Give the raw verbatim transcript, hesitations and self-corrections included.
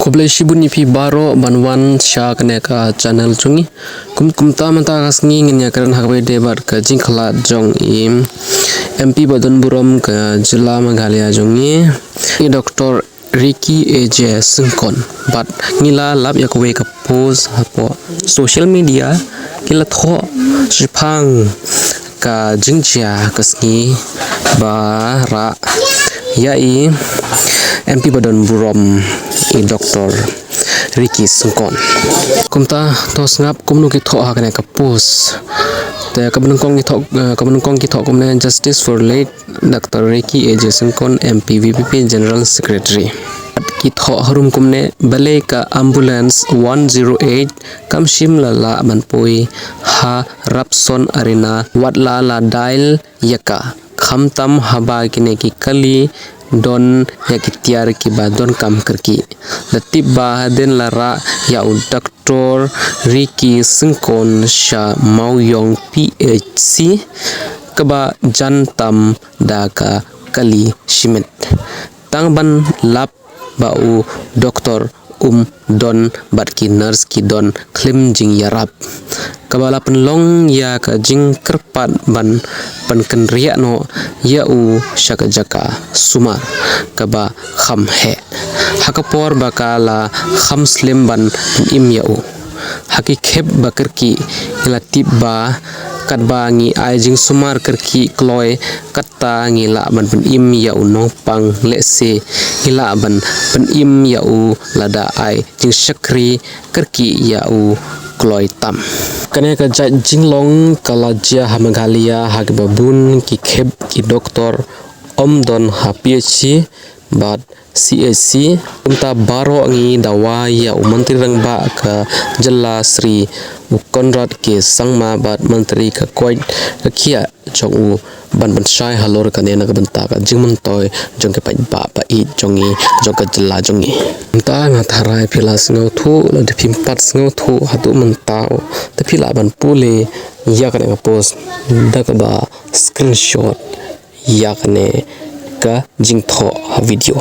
Khublei shibun ïa phi baroh ban wan sha kane ka channel jong ngi. Kum kumta mynta ka sngi ngin ïa kren ha kaba ïadei bad ka jingkhlad jong i M P ba don burom ka jylla Meghalaya jong ngi, i Doctor Ricky A J Syngkon. Bad ngi la lap ïa kawei ka post hapoh social media, ki la thoh shaphang ka jingjia ka sngi ba rah ïa i M P ba don burom, i Doctor Ricky Syngkon. Kumta to sngap kumno ki thoh ha kane ka post. Te kaba nyngkong ki thoh, eh, kaba nyngkong ki thoh kumne: "Justice for late Doctor Ricky A J Syngkon, M P, V P P General Secretary." Ki thoh harum kumne: "Balei ka ambulance one zero eight kam shym la lah ban poi ha Rabson Arena, wat la la dial ïa ka, khamtam haba kine ki kali don ïa ki tiar kiba donkam kyrkieh." La tip ba hadien la rah ïa u Doctor Ricky Syngkon sha Mawïong P H C, kaba jan tam da ka kali shimet. Tang ban lap ba u doktor um don bad ki nurse ki don khlem jingïarap. Kaba la pynlong ïa ka jingkyrpad ban pynkynriah noh ïa u sha ka jaka sumar kaba kham heh. Ha ka por ba ka la kham slem ban pynim ïa u. Ha ki khep ba kyrkieh ngi la tip ba katba ngi ai jingsumar kyrkieh kloi, kata ngi lah ban pynim ïa u nongpang, lehse ngi lah ban pynim ïa u lada ai jingshakri kyrkieh ïa u kloi tam. Kane ka jait jinglong ka la jia ha Meghalaya ha kiba bun ki khep ki doktor ym don ha P H C bad C H C. Kumta baroh ngi dawa ïa u Myntri Rangbah ka jylla Shri u Conrad K Sangma bad Myntri ka koit ka khiah jong u ban pynshai halor kane na ka bynta ka jingmyntoi jong ki paidbah ba ïeit jong ngi, jong ka jylla jong ngi. Mynta nga tharai phi la sngewthuh, lada phim pat sngewthuh haduh mynta, te phi lah ban pule ïa kane ka post da kaba screenshot ïa kane ka jingthoh ha video.